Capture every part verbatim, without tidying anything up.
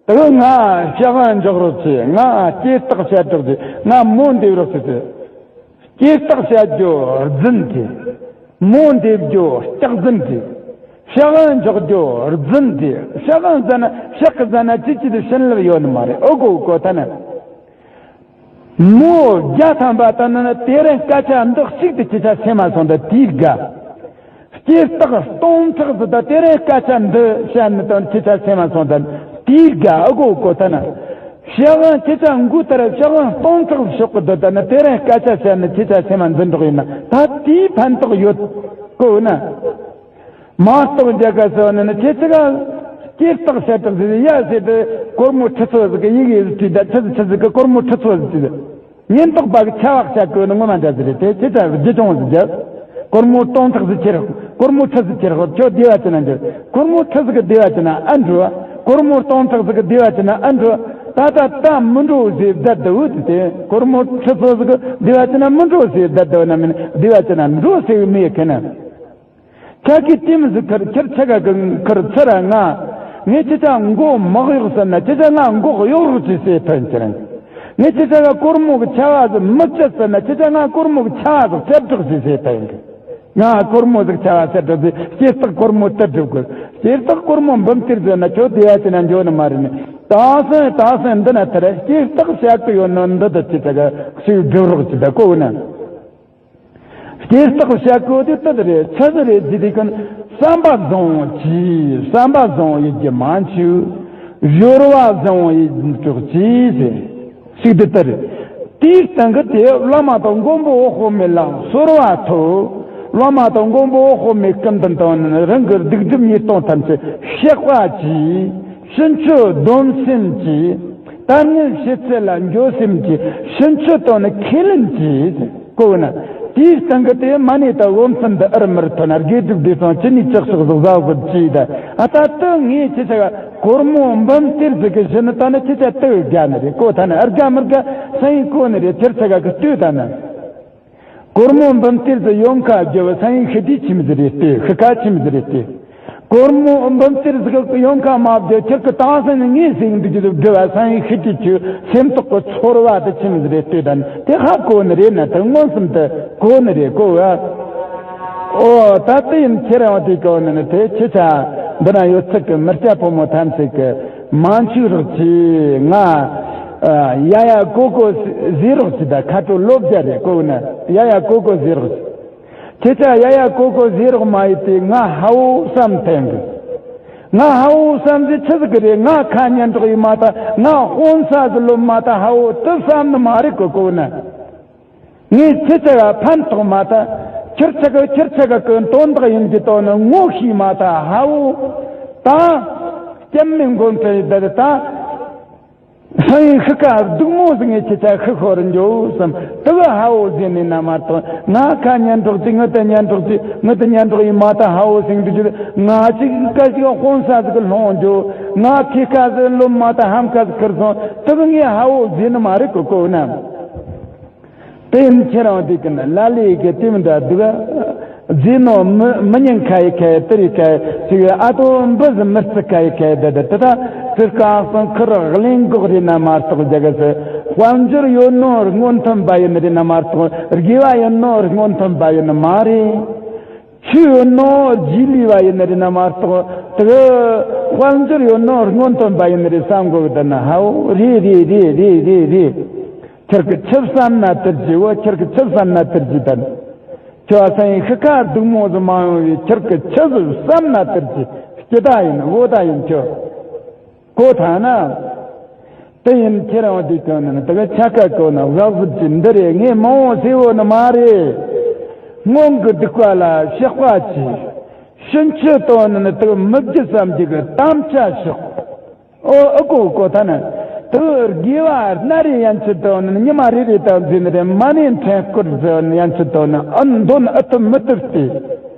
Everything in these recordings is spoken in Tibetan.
དེ་ང་ཕྱག་འཇོག་རོགས་བྱེད། ང་སྐྱེ་རྟགས་བཤད་རོགས་བྱེད། ང་མོ་འདེབས་རོགས་བྱེད། སྐྱེ་རྟགས་བཤད་རྒྱུ་རྫུན་ཏེ། མོ་འདེབས་རྒྱུ་སྐྱག་རྫུན་ཏེ། ཕྱག་འཇོག་རྒྱུ་རྫུན་ཏེ། ཕྱག་ཟ་ན་ཕྱག་གི་ཟ་ན་ཅི་ཅི་དེ་བྱིན་རླབས་ཡོད་ནི་མ་རེད། ཨོ་གོ་གོ་ཐ་ན། མོ་བརྒྱ་ཐམ་པ་དང་ནི་དེ་རིང་སྐད་ཆ་འདི་གཅིག་ཏུ་ཁྱེད་ཅག་སེམས་མ་སོང་ད་དེའི་དགའ། སྐྱེ་རྟགས་སྟོང་ཕྲག་ཟིག་ད་དེ་རིང་སྐད་ཆ་འདི་བཤད་ནི་དང་ཁྱེད་ཅག་སེམས་མ་སོང་ད་དེའི་དགའ། ཨ་གོ་གོ་ཐ་ན། ཕྱི་དབང་ཁྱེད་ཅག་མགོ་ལྟར་ཕྱི་དབང་སྟོང་ཕྲག་ཞོག་གི་འདི་ད་ནི་དེ་རིང་སྐད་ཆ་བཤད་ནི་ཁྱེད་ཅག་སེམས་མ་འཛིན་གྲོགས་ཡིན་ན་ད་དེའི་ཕན་ཐོགས་ཡོད་གོ་ན། མ་གཏོགས་རྒྱ་གར་སོགས་ནི་ནི་ཁྱེད་ཅག་སྐྱེ་རྟགས་བཤད་གྲགས་ཟིག་ཡ་ཟེར་དུས་སྒོར་མོ་ཁྲི་ཚོ་ཟིག་གི་ཡི་གེ་ཟིག་བྲིས་ད་ཁྲི་ཟིག་ཁྲི་ཟིག་གི་སྒོར་མོ་ཁྲི་ཚོ་ཟིག་བྲིས། ཉེན་རྟོག་པ་གི་ཆ་བ་བཤད་དགོས་ནི་ངོ་མ་འདྲ་ཟིག་རེད་དེ་ཁྱེད་ཅག་རྒྱུ་ཆུང་ཟིག་རྒྱབ། སྒོར་མོ་སྟོང་ཕྲག་ཟིག་ཁྱེར། སྒོར་མོ་ཁྲི་ཟིག་ཁྱེར་ཤོག་ཁྱོད་བདེ་བ་ཅི་ན་འགྱུར། སྒོར་མོ་ཁྲི་ཟིག་གི་བདེ་བ་ཅི་ན་ཨ་འགྲོ། སྒོར་མོ་སྟོང་ཕྲག་ཟིག་གི་བདེ་བ་ཅི་ན་ཨ་འགྲོ། ད་ད་ད་མི་འགྲོ་ཟེར་བསྡད་འདུག་དེ་སྒོར་མོ་ཁྲི་ཚོ་ཟིག་གི་བདེ་བ་ཅི་ན་མི་འགྲོ་ཟེར་བསྡད་འདུག་ན་མིན་བདེ་བ་ཅི་ན་འགྲོ་ཟེར་གི་མེད་ཁེ་ན། ཁྱེད་ཀྱིས་དེ་མི་ཟིག་ཁར་ཁྱེར་ཆ་ག་གི་ཁར་ཚུར་ར་ང་། ངས་ཁྱེད་ཅག་མགོ་མག་གཡོག་ཟེར་ན་ཁྱེད་ཅག་ང་མགོ་གཡོག་རོགས་ཅིག་ཟེར་ཕན་ཁྱེར། ངས་ཁྱེད་ཅག་ག་སྒོར་མོ་གི་ཆ་བ་ཟིག་མི་བཅད་ཟེར་ན་ཁྱེད་ཅག་ང་སྒོར་མོ་གི་ཆ་བ་ཟིག་བཅད་རོགས་ཅིག་ཟེར་ཕན་གི། ང་སྒོར་མོ་ཟིག་ཆ་བ་བཅད་རོགས་ཟེར་སྐྱེ་རྟགས་སྒོར་མོ་བཅད་རོགས་གི། སྐྱེ་རྟགས་སྒོར་མོ་འབུམ་གཏེར་ཟེར་ན་ཁྱོད་བདེ་བ་ཅི་ན་འགྱོ་ནི་མ་རེད་ནི། དེང་སང་དེང་སང་འདི་ན་ཐར་སྐྱེ་རྟགས་བཤད་གི་ཡོད་ནོ་འདི་དུ་ཁྱེད་ཅག་ག་ཞིག་སྒྲུབ་རོགས་ཅིག་ད་གོ་ན། སྐྱེ་རྟགས་བཤད་གོ་དུས་དེ་རེད་ཆི་ཟིག་རེད་ཟེར་དུས་ཀུན། བསམ་པ་བཟང་བོ་གྱིས་བསམ་པ་བཟང་བོ་ཡིད་ཀྱི་མ་འཆུག། སྦྱོར་བ་བཟང་བོ་ཡིད་འཕྲོག་གྱིས་ཟེར། ཞིག་དེ་ལྟར། དེའི་སྟེང་གི་དེ་བླ་མ་དང་མགོན་པོ་འོད་དཔག་མེད་ལ་གསོལ་བ་ཐོབ། བླ་མ་དང་མགོན་པོ་འོད་དཔག་མེད་སྐུ་མདུན་དང་ནི་རང་གི་སྡིག་སྒྲིབ་ཉེས་ལྟུང་ཐམས་ཅད་བཤགས་པ་གྱིས། ཕྱིན་ཆོད་སྡོམ་སེམས་ཀྱིས། ལྟར་ངན་ཕྱི་ཚེ་ལ་འགྱོད་སེམས་ཀྱིས། ཕྱིན་ཆོད་དང་ནི་ཁས་ལེན་གྱིས། གོ་ན། དེའི་སྟེང་གི་དེ་མ་ཎི་དང་སྒོམ་གསུམ་འདི་ཨར་མར་ཐོན་ན་དགེ་སྒྲུབ་བདེ་སྲུང་ཅི་ནུས་ཅི་ཤོག་ཟོག་ཟ་བཟོ་བྱས་ད། ཨ་ད་དུ་ངས་ཁྱེད་ཅག་སྒོར་མོ་འབུམ་གཏེར་ཟིག་གི་བཞིན་ད་ནི་ཁྱེད་ཅག་དུ་དགའ་ནི་རེད་གོ་ཐ་ན་ཨར་དགའ་མི་དགའ་སང་ཡིན་གོ་ནི་རེད་ཁྱེད་ཅག་གི་ལྟོས་ད་ན། སྒོར་མོ་འབུམ་གཏེར་ཟིག་ཡོང་ཁ་རྒྱབ་སང་ཡིན་ཤི་དུས་ཁྱིམ་ཟིག་རེད་ལྟོས་ཤི་ཁ་ཁྱིམ་ཟིག་རེད་ལྟོས། སྒོར་མོ་འབུམ་གཏེར་ཟིག་ཡོང་ཁ་མ་བརྒྱབ་ཁྱེད་ཀྱི་དེང་སང་ནི་ངས་ཟིག་འདུག་རྒྱུ་འདུག་བསྒྲུབ་བ་སང་ཡིན་ཤི་དུས་ཁྱོད་སེམས་ཐོག་གི་ཚོར་བ་དེ་ཁྱིམ་ཟིག་རེད་ལྟོས་ད་ནི་དེ་ཧ་གོ་ནི་རེད་ན་དེ་མངོན་སུམ་དུ་གོ་ནི་རེད་གོ་བ། ཨོ་ད་དེ་ཡིན་ཁྱེད་རང་དེ་གོ་ནི་ནི་དེ་ཁྱེད་ཅག་འདི་ན་ཡོད་ཚད་ཀྱི་མི་སྐྱ་ཕོ་མོ་ཐམས་ཅད་ཀྱི་མ་འཆུག་རོགས་གྱིས་ང་། ཡ་ཡ་ཀོ་ཀོ་ཟེར་རོགས་གྱིས་ད་ཁ་དྲོ་ལོ་བརྒྱ་རེད་གོ་ན་ཡ་ཡ་ཀོ་ཀོ་ཟེར་རོགས་གྱིས། ཁྱེད་ཅག་ཡ་ཡ་ཀོ་ཀོ་ཟེར་རོགས་མ་ཡིན་ཏེ་ང་ཧ་བོ་བསམ་ཐེངས་གི། ང་ཧ་བོ་བསམ་ཟེར་ཆི་ཟིག་གི་རེད། ང་ཁ་ཉན་གྲོགས་ཡིན་མ་ད་ང་དཔོན་ས་ཟིག་ལོབས་མ་ད་ཧ་བོ་དུ་བསམ་ནི་མ་རེད་གོ་གོ་ན། ངས་ཁྱེད་ཅག་ག་ཕན་ཐོགས་མ་ད། ཁྱེད་ཅག་གི་ཁྱེད་ཅག་གི་དོན་དག་ཡིན་གྱི་དོན་ནི་ངོ་ཤེས་མ་ད་ཧ་བོ། ད། སྐྱབས་མེད་མགོན་ཁྲིད་ཡི་ད་ད། སང་ཡིན་ཤི་ཁ་སྡུག་མོ་ཟིག་ངས་ཁྱེད་ཅག་ཤི་ཤོར་འགྱོ་བསམ་དུ་བ་ཧ་བོ་ཟེར་ནས་ན་མ་གཏོགས་ང་ཁ་ཉན་གྲོགས་ཅིག་ངུ་དེ་ཉན་གྲོགས་ཅིག་ངུ་དེ་ཉན་གྲོགས་ཡིན་མ་ད་ཧ་བོ་ཟིག་འདུག་རྒྱུ་ང་ཅིག་ཀ་ཅིག་དཔོན་ས་ཟིག་ལྷོང་འགྱོ་ང་ཁྱེད་ཁ་ཟིག་ལོབས་མ་ད་ཧམ་ཁ་ཟིག་ཁུར་སོང་དུ་བ་ངས་ཧ་བོ་ཟེར་ནི་མ་རེད་གོ་གོ་ན། དེ་ཡིན་ཁྱེད་རང་དེ་གི་ན་ལ་ལས་གི་དེ་མི་འདྲ་འདུག་ག་རྫས་ནོ་མི་མི་ཉན་ཁ་ཡི་ཁ་ཡི་དེ་རི་ཁ་ཡི་ཅིག་ཨ་ཏོ་འབུ་ཟི་མི་རྩི་ཁ་ཡི་ཁ་ཡི་དེ་དེ་དེ་ད་ཙི་ཀ་སང་ཁུར་གླེན་འགོག་རེད་ན་མ་གཏོགས་རྒྱ་གི་སི་དཔལ་འབྱོར་ཡོད་ནོ་སྔོན་ཐོན་པ་ཡིན་རེད་ན་མ་གཏོགས་དགེ་བ་ཡོད་ནོ་སྔོན་ཐོན་པ་ཡིན་མ་རེད། ཆོས་ཡོད་ནོ་རྗེས་ལུས་པ་ཡིན་རེད་ན་མ་གཏོགས་དེ་དཔལ་འབྱོར་ཡོད་ནོ་སྔོན་ཐོན་པ་ཡིན་རེད་བསམ་དགོས་གི་དེ་ན་ཧའོ་རེད་རེད་རེད་རེད་རེད་རེད། ཁྱེད་ཀྱི་ཆི་བསམ་ན་དེར་གྱིས་འོ། ཁྱེད་ཀྱི་ཆི་བསམ་ན་དེར་གྱིས་དང་། ཁྱོད་སང་ཡིན་ཤི་ཁ་སྡུག་མོ་ཟིག་མ་ཡོང་བའི་ཁྱེད་ཀྱི་ཆི་ཟིག་བསམ་ན་དེར་གྱིས་སྐྱིད་ད་ཡིན་འོ་ད་ཡིན་ཁྱོད། གོ་ཐང་ན། དེ་ཡིན་ཁྱེད་རང་དུས་ཀྱང་ནི་དེ་ག་ཆ་ཁ་གོ་ན་བཟག་ཟིག་གྱིས་འདི་རེད། ངས་མང་བོ་ཟེར་བོ་ནི་མ་རེད། སྔོན་གྱི་སྡིག་པ་ལ་བཤགས་པ་གྱིས། ཕྱིན་ཆད་དོན་ནི་དེ་མི་བགྱི་བསམ་རྒྱུ་གི་དམ་བཅའ་བཞག་ཨོ་ཨ་ཀོ་ཀོ་ཐ་ན། དེ་དགེ་བ་སྣ་རེ་ཡན་ཆད་དོ་ནི་ཉི་མ་རེ་རེ་དང་འཛིན་རེ་མ་ནས་འཕྲེང་སྐོར་ཟེར་ཡན་ཆད་དོ་ནི་ཨ་འདོན་ཨ་ཐུབ་མི་ཐུབ་སྟེ།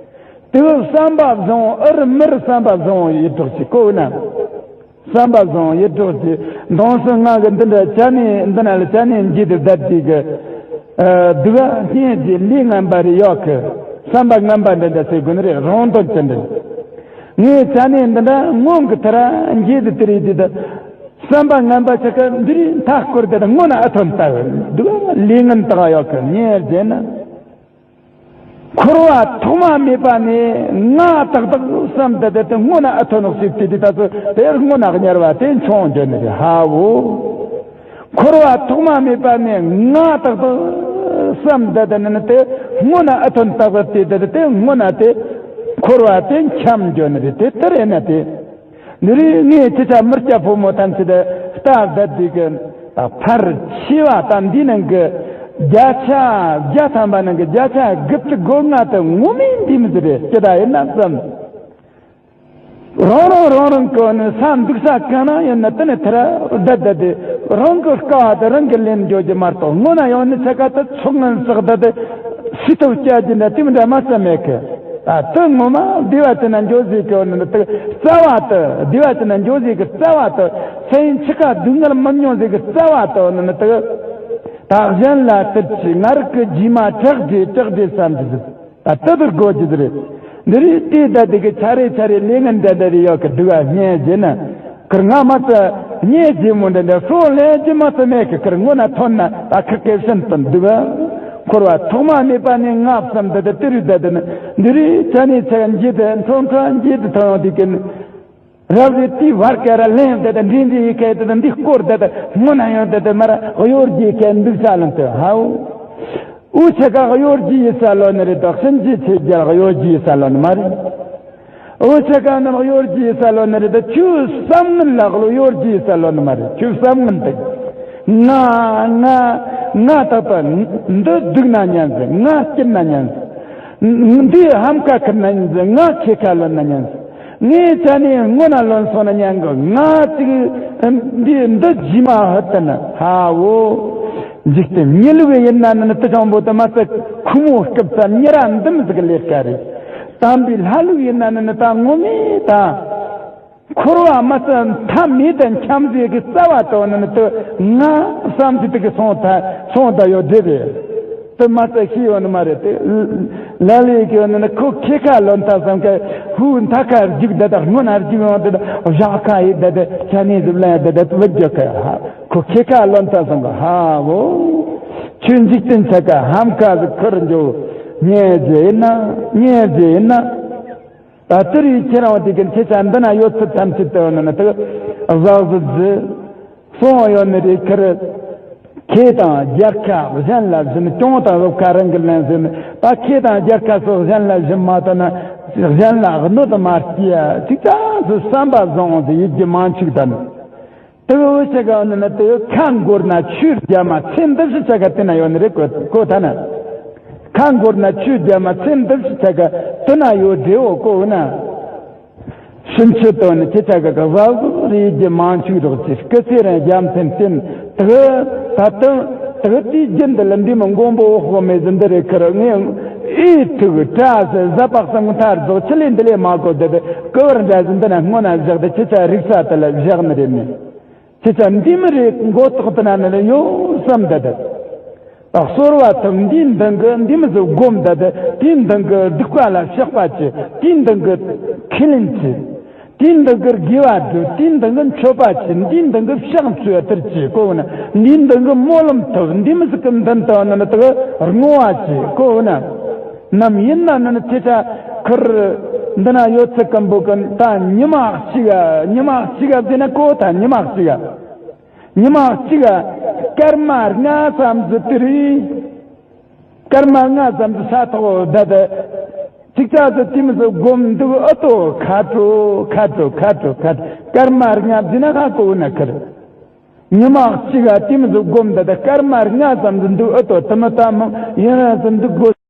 དེ་བསམ་པ་བཟང་ཨ་རི་མི་རི་བསམ་པ་བཟང་ཡིད་འཕྲོག་ཅིག་གོ་ན། བསམ་པ་བཟང་ཡིད་འཕྲོག་ཅིག་མདང་སུ་ང་གི་འདི་འདྲ་ཅ་ནེ་འདི་ན་ལ་ཅ་ནེ་འགྱེད་དུ་བསྡད་དེ་གི། སྡུག་བསྔལ་གྱི་ལས་ངན་པ་རེ་ཡོད་གི། བསམ་པ་ངན་པ་འདི་འདྲ་ཟེར་དགོས་ནི་རེད། རང་དོན་ཅི་འདྲ། ངས་ཅ་ནེ་འདི་འདྲ་སྔོན་གྱི་ཐ་ར་འགྱེད་དུ་དེ་རེད་དེ་ད། བསམ་པ་ངན་པ་ཆ་ག་འདི་རིགས་མཐའ་སྐོར་དེ་དག་སྔོན་ན་ཨ་ཐོན་ལྟ་བུ་འདུག་ལས་ངན་དག་ཡོད་གི་ཉེར་བྱས་ན། འཁོར་བ་ཐོག་མ་མེད་པ་ནས་ང་ཏག་ཏག་བསམ་དེ་དེ་དེ་སྔོན་ན་ཨ་ཐོན་ནོག་ཞིག་དེ་དེ་ད་ཚོ་དེ་སྔོན་ན་གཉེར་བ་དེ་མཆོང་འཇོན་ནི་རེད་ཧ་བོ། འཁོར་བ་ཐོག་མ་མེད་པ་ནས་ང་ཏག་ཏག་བསམ་དེ་དེ་ནི་དེ་སྔོན་ན་ཨ་ཐོན་ཏག་ཏག་དེ་དེ་དེ་སྔོན་ན་དེ་འཁོར་བ་དེ་འཁྱམ་འཇོན་ནི་རེད། དེ་ལྟར་ཡིན་ན་དེ། འདི་རིགས་ངས་ཅི་ཆ་མི་སྐྱ་ཕོ་མོ་ཐམས་ཅད་ལྟ་བསྡད་དུས་ཀྱི་ཕལ་ཆེ་བ་ད་འདི་ནང་གི་བརྒྱ་ཆ་བརྒྱ་ཐམ་པ་ནང་གི་བརྒྱ་ཆ་དགུ་བཅུ་གོ་ལྔ་དེ་ངོ་མས་འདི་མི་ཟེར་རེད་ཅི་ད་ཡིན་ན་བསམ། རང་རང་རང་རང་གི་ནི་ས་འདུག་ས་གང་ན་ཡིན་ན་དེ་ནི་ཐར་བསྡད་བསྡད་དེ་རང་གི་དཀའ་བ་དེ་རང་གི་ལེན་འཇོག་རྒྱུ་མ་གཏོགས་སྔོན་ན་ཡང་ནི་ཆ་ག་དེ་ཚོགས་ངན་བསགས་བསྡད་དེ་སྲིད་ཐོབ་བསྐྱལ་རྒྱུ་འདྲ་དེ་མི་འདྲ་མ་ཚད་མེད་གི། ད་དེ་ངོ་མ་བདེ་བ་ཅན་ན་འགྱོ་ཟིག་གི་ནི་དེ་རྩ་བ་དེ་བདེ་བ་ཅན་ན་འགྱོ་ཟིག་གི་རྩ་བ་དེ་སེམས་འཆི་ཁ་སྡུག་བསྔལ་མི་མྱོང་ཟིག་གི་རྩ་བ་དེ་ནི་དེ་ད་གཞན་ལ་སྟེར་ཅིག་ང་རིག་གི་རྗེས་མ་དྲག་རྗེས་དྲག་རྗེས་བསམ་གྱི་ཟིག་ད་དེ་དེ་དགོས་ཀྱི་ཟིག་རེད། འདི་རིགས་དེ་ད་དེ་གི་ཆ་རེ་ཆ་རེ་ལས་ངན་འདྲ་འདྲ་རེ་ཡོད་གི་འདུག་ཨ་སྙད་རྗེས་ན། ཁིར་ང་མ་ཚད་ཉེ་རྗེས་མོ་འདི་འདྲ་སྲོག་ལེན་གྱི་མ་ཚད་མེད་གི་ཁིར་སྔོན་ན་ཐོན་ན་ད་ཁིར་སྐད་ཤིན་ཏུ་འདུག་ཨ། འཁོར་བ་ཐོག་མ་མེད་པ་ནས་ང་བསམ་འདི་དེ་དེ་རུ་བསྡད་དེ་ནི་འདི་རུ་ཆ་ནས་ཆ་འགྱེད་དེ་འཕྲོ་འཕྲོ་འགྱེད་དེ་ཐོན་ཡོང་དུས་ཀྱི་ནི། རབ་རེ་དེའི་བར་སྐད་ར་ལེན་བསྡད་དེ་འདྲེ་འདྲེ་ཡི་སྐད་དེ་འདི་སྐོར་བསྡད་དེ་སྔོན་ན་ཡོང་བསྡད་དེ་མར་གཡོ་སྒྱུའི་སྐད་འདུག་ས་ལོན་དུ་ཧའོ། འུ་ཆ་ག་གཡོ་སྒྱུ་ཡི་ས་ལོན་ནི་རེད་དོ་གཤིན་རྗེའི་ཚེ་རྒྱལ་གཡོ་སྒྱུ་ཡི་ས་ལོན་ནི་མ་རེད། འུ་ཆ་ག་ནི་གཡོ་སྒྱུ་ཡི་ས་ལོན་ནི་རེད་དོ་ཁྱོད་བསམ་ངན་ལ་གློ་གཡོ་སྒྱུ་ཡི་ས་ལོན་ནི་མ་རེད། ཁྱོད་བསམ་ངན་དེ། ང་ང་ང་ད་ལྟ་འདི་སྡུག་ན་ཉན་ཟེར། ང་སྐྱིད་ན་ཉན་ཟེར། འདི་ཧམ་ཁ་ཁུར་ན་ཉན་ཟེར། ང་ཁེ་ཁ་ལོན་ན་ཉན་ཟེར། ངས་ཆ་ནས་སྔོན་ན་ལོན་སོང་ན་ཉན་གི། ང་ཅིག་འདི་འདི་རྗེས་མ་ཧུད་དུ་ན་ཧ་བོ། འཇིག་རྟེན་མྱི་ལུགས་ཡིན་ན་ནི་དུ་ཆང་པོ་དུ་མ་ཚད་ཁུ་མོ་སྐུབ་ཙམ་ཉེ་ར་འདི་མི་ཟིག་ལས་ཀ་རེད། དམ་པའི་ལྷ་ལུགས་ཡིན་ན་ནི་ད་ངོ་མས་ད། འཁོར་བ་མ་ཚད་མཐའ་མེད་དུ་འཁྱམས་ཟེར་གི་རྩ་བ་དོ་ནི་དུ་ང་བསམ་ཚུལ་དུ་གི་སོང་ད་སོང་ད་ཡོད་དེ་རེད། དུ་མ་ཚད་ཤི་ཡོད་ནི་མ་རེད་དེ། ལ་ལས་གི་ཡོད་ནི་ཁོ་ཁེ་ཁ་ལོན་ཐ་བསམ་གི་ཧུ་མཐའ་ཁ་རྒྱུག་ད་ད་སྔོན་ན་རྒྱུག་ཡོང་དེ་ད་བཞག་ཁ་ཡིད་ད་ད་ཆ་ནས་ཟིབ་ལ་ད་ད་དུ་བུད་རྒྱུ་ཁ་ཧ་ཁོ་ཁེ་ཁ་ལོན་ཐ་བསམ་གི་ཧ་བོ། ཆོས་འཇིག་རྟེན་ཆ་ག་ཧམ་ཁ་ཟིག་ཁུར་འཇོ་ཉེ་རྗེ་ཡིན་ན་ཉེ་རྗེ་ཡིན་ན། ད་ལྟ་རེས་ཁྱེད་རང་དེ་གི་ཁྱེད་ཅག་འདི་ན་ཡོད་ཚུལ་ཐམས་ཅད་དུ་ནི་ནི་དག་གཟབ་གཟབ་ཟིག་སོང་ཡོད་ནི་རེད་ཁིར། ཁེ་དང་རྒྱལ་ཁ་གཞན་ལ་བྱིན། གྱོང་དང་རོགས་ཁ་རང་གི་ལན་ཟིན། ད་ཁེ་དང་རྒྱལ་ཁ་སོགས་གཞན་ལ་བྱིན་མ་ཐུབ་ན་གཞན་ལ་གནོད་དུ་མ་སྐྱེ་ཡ་ཅིག་ཅག་སུ་བསམ་པ་བཟང་བོ་ཟིག་ཡིད་ཀྱི་མ་འཆུག་དང་། དེ་བས་འུ་ཆ་ག་ནི་ནི་དེ་ཁ་འགོར་ན་ཆོས་རྒྱ་མ་ཚེ་འདི་ཕྱི་ཆ་ག་དེ་ན་ཡོད་ནི་རེད་གོ་གོ་ཐ་ན། ཁ་འགོར་ན་ཆོས་རྒྱ་མ་ཚེ་འདི་ཕྱི་ཆ་ག་དེ་ན་ཡོད་འདྲེ་འོ་གོ་འུ་ན། ཕྱིན་ཆད་དོ་ནི་ཁྱེད་ཆ་ག་ག་བ་བུ་རེ་རྒྱུ་མ་འཆུག་རོགས་ཅི་སྐུ་ཚེ་རིང་རྒྱ་མཚན་བསྟན་དེ་ད་དུང་དེ་དུས་རྒྱུན་དུ་ལ་འདི་མི་མགོན་པོ་འོ་ཧོ་མེ་ཟི་འདི་རེ་ཁར་ངས་ཨེ་ཐུག་བཀྲ་ཟེ་ཟ་བག་སང་མཐར་རྫོགས་ཆི་ལས་འདི་ལས་མ་གོ་དེ་དེ་གི་བར་འདྲ་ཟི་འདི་ན་སྔོན་ན་བཞག་དེ་ཁྱེད་ཆ་རིག་ས་དེ་ལ་བཞག་ནི་རེད་ནི། ཁྱེད་ཅག་འདི་མི་རེ་མགོ་ཐོག་ཏུ་ན་ནི་ཡོད་བསམ་ད་དེ། གསོལ་བ་དང་འདིའི་མདུན་གྱི་འདི་མི་ཟིག་སྒོམ་ད་དེ་དེའི་མདུན་གྱི་སྡིག་པ་ལ་བཤགས་པ་བྱེད། དེའི་མདུན་གྱི་ཁས་ལེན་བྱེད། དེའི་མདུན་གྱི་དགེ་བ་སྒྲུབ། དེའི་མདུན་གྱི་མཆོད་པ་བྱེད། འདིའི་མདུན་གྱི་ཕྱག་མཆོད་ལྟར་བྱེད་གོ་ན་འདིའི་མདུན་གྱི་སྨོན་ལམ་ཐོབ། འདི་མི་ཟིག་གི་མདུན་དུ་ནི་ནི་དག་བསྔོ་བ་བྱེད་གོ་ན། ནམ་ཡིན་ན་ནི་ཁྱེད་ཅག་ཁུར་འདི་ན་ཡོད་ཚད་ཀུན་པོ་ཀུན་ད་ཉི་མ་གཅིག་ག་ཉི་མ་གཅིག་ག་བཟླས་ན་གོ་ད་ཉི་མ་གཅིག་ག་ཉི་མ་གཅིག་ག་སྐར་མ་ལྔ་ཙམ་ཟིག་དེ་རེད། སྐར་མ་ལྔ་ཙམ་ཟིག་ས་ཐོག་བསྡད་དེ་ཅིག་ཅག་ཟིག་དེ་མི་ཟིག་སྒོམ་འདུག་ཨ་ཏོ་ཁ་དྲོ་ཁ་དྲོ་ཁ་དྲོ་ཁ་དྲོ་སྐར་མ་ལྔ་བཟླས་ན་ཧ་གོ་ན་ཁུར། ཉི་མ་གཅིག་ག་དེ་མི་ཟིག་སྒོམ་ད་དེ་སྐར་མ་ལྔ་ཙམ་ཟིག་འདུག་ཨ་ཏོ་དེ་མི་ད་མང་ཡིན་ར་ཟིག་འདུག་དགོས།